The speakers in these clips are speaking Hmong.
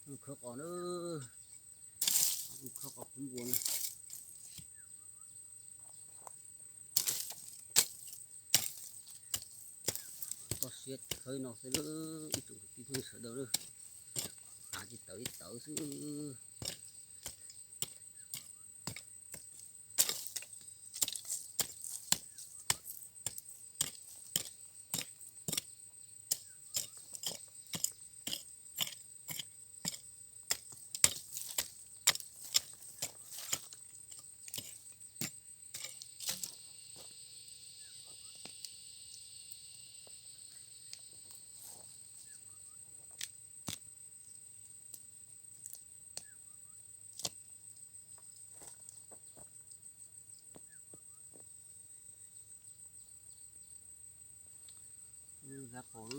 Khawb qos na, khawb qos khawb npua na. Toj siab khawb no xwb, ib tsoom kwv tij phooj ywg sawv daws na, av tsis tawv ib tawv xwb. Lab qos,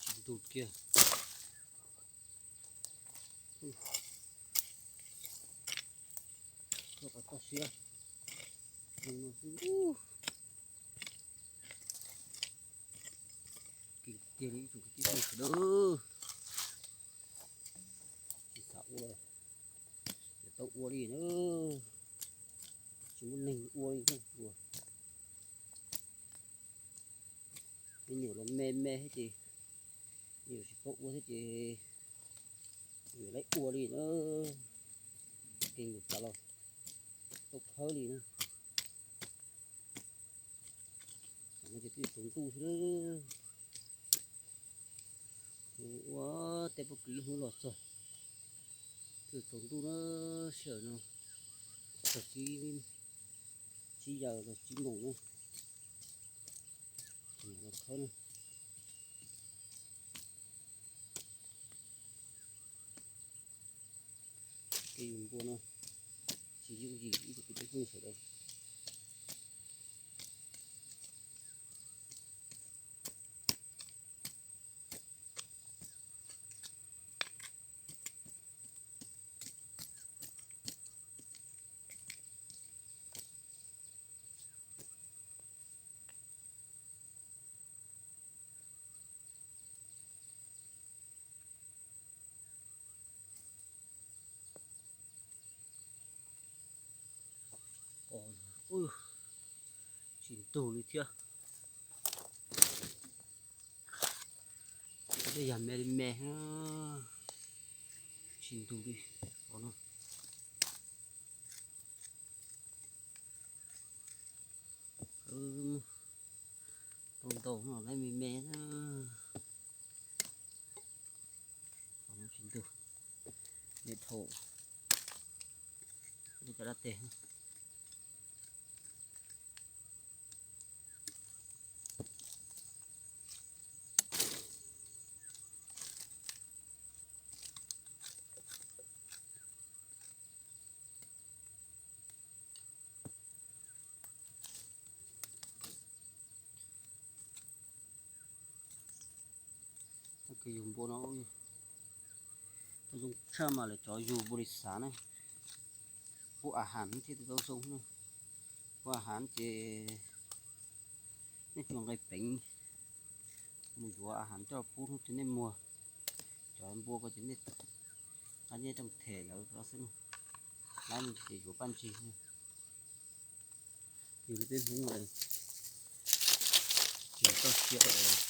tsis ntug kiag. Toj siab. Kiag li ib tsoom kwv tij sawv daws, tsis xav ua, tsis tau ua li na, tsis muaj neeg ua li ua. Me nyuam los me me thiab ces, me nyuam tsis paub ua thiab ces, me nyuam lawv ua li na, kev nyuam tas los tau khawb li na. Tam no ces twb yuav tsaus ntuj xwb na. Ua tej pob kws ib hnub los txog, twb yuav tsaus ntuj na, sij hawm no txog tsib, tsib yaws los tsib moos na, los khawb na. Kev yug npua no tsis yooj yim ib tsoom kwv tij phooj ywg sawv daws. Tsis ntug li thiab. Tej yam me li me, tsis ntug li. Qos no tau ntau no lawv me me na. Qos no tsis ntug, me dhau li cov dab tes. Txoj kev yug npua no zoo tshaj mas lawv cov yug npua li xav na, pub a has thiab tau zoo na. Pub a has ces nej tsuas nqe peev mus yuav a has coj pub hnub twg nej muag. Cov npua ko ces nej qab nyiaj rooj them lawv xwb, laib mus ces yuav paj ntsig. Yus li peb Hmoob, yus toj siab, yus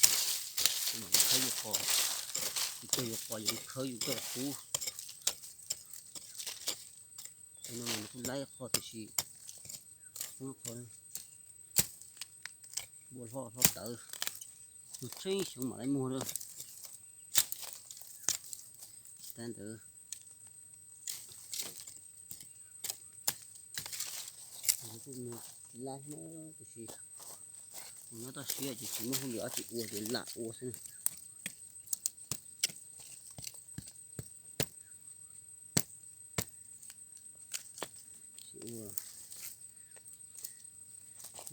mam li khawb yus qos, yus cog yus qos yus li khawb yus coj pub. Cov no nws kuj laib qhov tiam sis qhov npua hlob hlob tawv, mus tsheej xyoo mam li muag na. Tsis tas ntawd kuj muag tsis laib na, tiam sis nyob toj siab ces tsis muaj hauj lwm dab tsi ua ces lam ua xwb na. Tsis ua,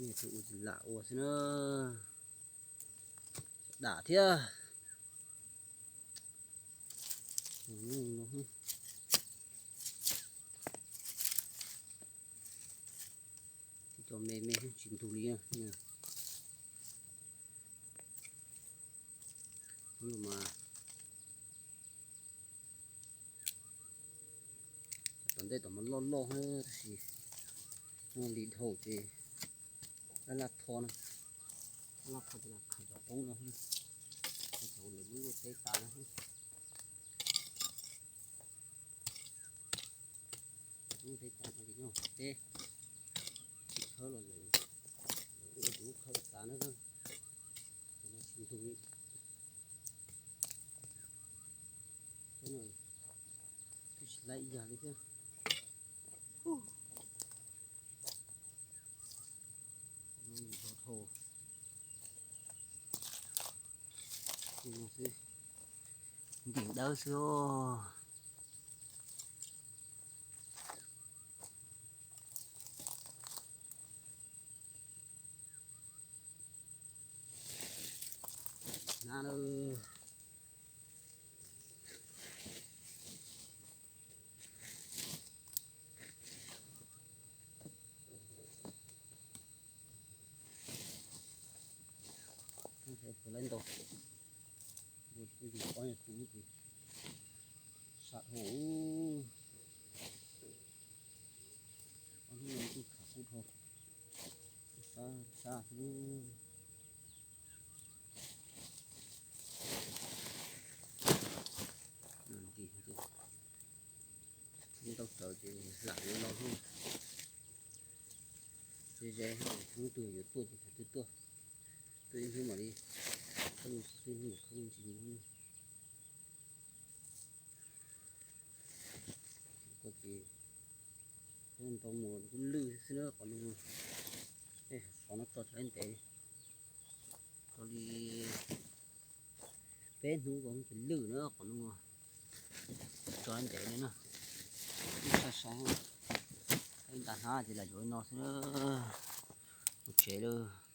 ua tsis ua ces lam ua xwb na. Dam thiab. Cov me me tsis ntug li na. Hnub no mas Teb tom mas loj loj tab sis li dhau ces laj laj tho no, laj laj tho ces khaws cov qoob no, khaws cov lawv muab luaj teb tas no. Muab teb tas no ces nyob teb, tsis khawb los lawv, lawv ua tus muab khawb tas na. Ces no tsis ntug li, teb no twb tsis laib ib yam li thiab. Ntov dhau li no xwb, ntim dawb xwb os. Hnab na. Puas laib ntau, ntim ob nyuag tus ces sab dhau. Ob hnub no kuj khav kub dhau, sab sab xwb. Ntim ntau raws ces lam yuav los hnub ze ze, hnub twg yuav tuaj ces thaum twg tuaj, tuaj ib hnub mam li, tuaj ib hnub khawb me ntsis mus. Kuv ces khawb ntau mus kuj lwj xwb na qhov no, xov no tso tsis laib ntev, tso li peb hnub ko ces lwj na qhov no, tso laib ntev li na. Ib sab saib, ib nta hnab ces lam yuav li no xwb na. Mus tsev lawm.